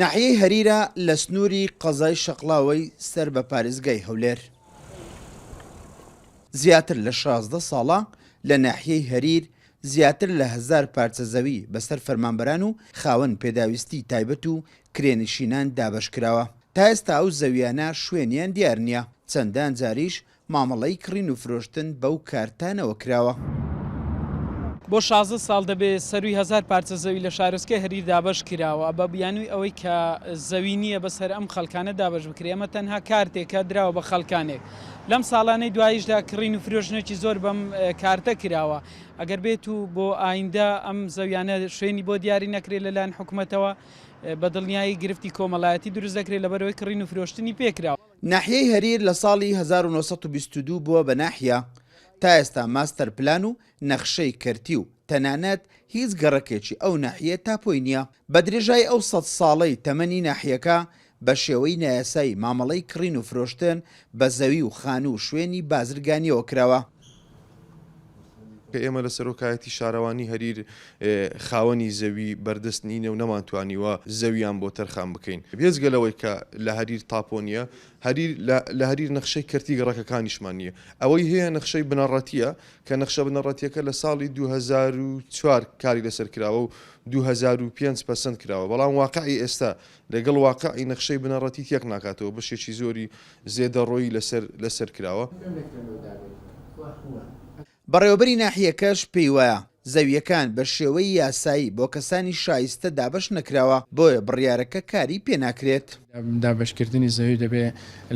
ناحیەی هەریرە لە سنووری قەزای شەقڵاوەی سەر بە پارێزگای هەولێر. زیاتر لە 16 ساڵە لە ناحیەی هەریر زیاتر لە هەزار پارچە زەوی بەسەر فەرمانبەران و خاوەن پێداویستی تایبەت و کرێنشینان دابەشکراوە. تا ئێستا ئەو زەویانە شوێنیان دیار نییە، چەندان جاریش مامەڵەی کڕین و فرۆشتن بەو کارتانەوە کراوە. بۆ 16 ساڵ دەبێ سەرووی هەزار پارچە زەوی لە شارۆچکەی هەریر دابەش کراوە، بە بیانووی ئەوەی کە زەوی نییە بەسەر ئەم خەڵکانە دابەش بکرێ، ئەمە تەنها کارتێکە دراوە بە خەڵکانێک. لەم ساڵانەی دواییشدا کڕین و فرۆشتنێکی زۆر بەم کارتە کراوە. ئەگەر بێت و بۆ ئایندە ئەم زەویانە شوێنی بۆ دیاری نەکرێت لەلایەن حکومەتەوە، بە دڵنیایی گرفتی کۆمەڵایەتی دروست دەکرێت لەبەرئەوەی کڕین و فرۆشتنی پێکراوە. ناحیەی هەریر لە ساڵی 1922 بووە بە ناحیە، تا ئێستا ماستەر پلان و نەخشەی کەرتی و تەنانەت هیچ گەڕەکێکی ئەو ناحیە تاپۆی نییە. بە درێژای ئەو سەد ساڵەی تەمەنی ناحیەکە بە شێوەی نایاسایی مامەڵەی کڕین و فرۆشتن بە زەوی و خانوو و شوێنی بازرگانییەوە کراوە. کە ئێمە لە سەرۆکایەتی شارەوانی هەریر خاوەنی زەوی بەردەست نینە و نەمانتوانیوە زەویان بۆ تەرخان بکەین. بێجگە لەوەی کە لە هەریر تاپۆ نییە، هەریر لە هەریر نەخشەی کەرتی گەڕەکەکانیشمان نییە. ئەوەی هەیە نەخشەی بنەڕەتییە کە نەخشە بنەڕەتییەکە لە ساڵی 2004 کاری لەسەر کراوە و 2005 پەسەند کراوە، بەڵام واقعی ئێستا لەگەڵ واقعی نەخشەی بنەڕەتی تێک ناکاتەوە، بەشێکی زۆری زێدەڕۆیی لەسەر لەسەر کراوە. بەڕێوەبەری ناحیەکەش پێیوایە، زەوییەکان بە شێوەی یاسایی بۆ کەسانی شایستە دابەش نەکراوە، بۆیە بڕیارەکە کاری پێناکرێت. دابەشکردنی زەوی دەبێ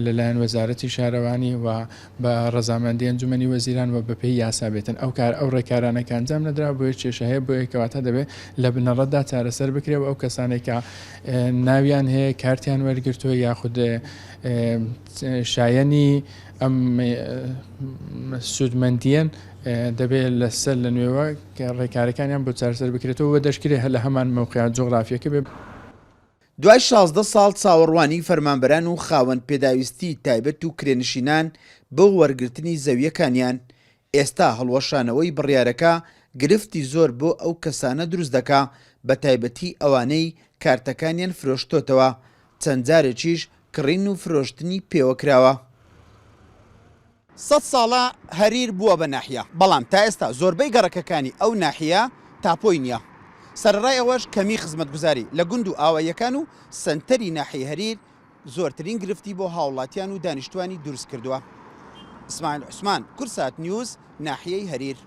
لەلایەن وەزارەتی شارەوانی و بە ڕەزامەندی ئەنجومەنی وەزیران و بەپێی یاسا بێتن ئەو کار ئەو ڕێکارانە کە ئەنجام نەدرا بۆیە کێشە هەیە بۆیە کەواتە دەبێ لە بنەڕەتدا چارەسەر بکرێ و ئەو کەسانێک کە ناویان هەیە کارتیان وەرگرتووە یاخود شایەنی ئەم سوودمەندیەن دەبێت لەسەر لە نوێوە کە ڕێکارەکانیان بۆ چارەسەر بکرێتەوە و دەشکرێ هەر لە هەمان مەوقع جوغرافیەکە بێ. دوای 16 ساڵ چاوەڕوانی فەرمانبەران و خاوەن پێداویستی تایبەت و کرێنشینان بۆ وەرگرتنی زەوییەکانیان، ئێستا هەڵوەشانەوەی بڕیارەکە گرفتی زۆر بۆ ئەو کەسانە دروست دەکا، بەتایبەتی ئەوانەی کارتەکانیان فرۆشتۆتەوە، چەند جارێکیش کڕین و فرۆشتنی پێوە کراوە. سەد ساڵە هەریر بووە بە ناحیە، بەڵام تا ئێستا زۆربەی گەڕەکەکانی ئەو ناحیە تاپۆی نییە. سەرەڕای ئەوەش کەمیی خزمەتگوزاری لە گوند و ئاواییەکان و سەنتەری ناحیەی هەریر زۆرترین گرفتی بۆ هاوڵاتیان و دانیشتوانی دروستکردووە. ئیسماعیل عوسمان، کوردسات نیوز، ناحیەی هەریر.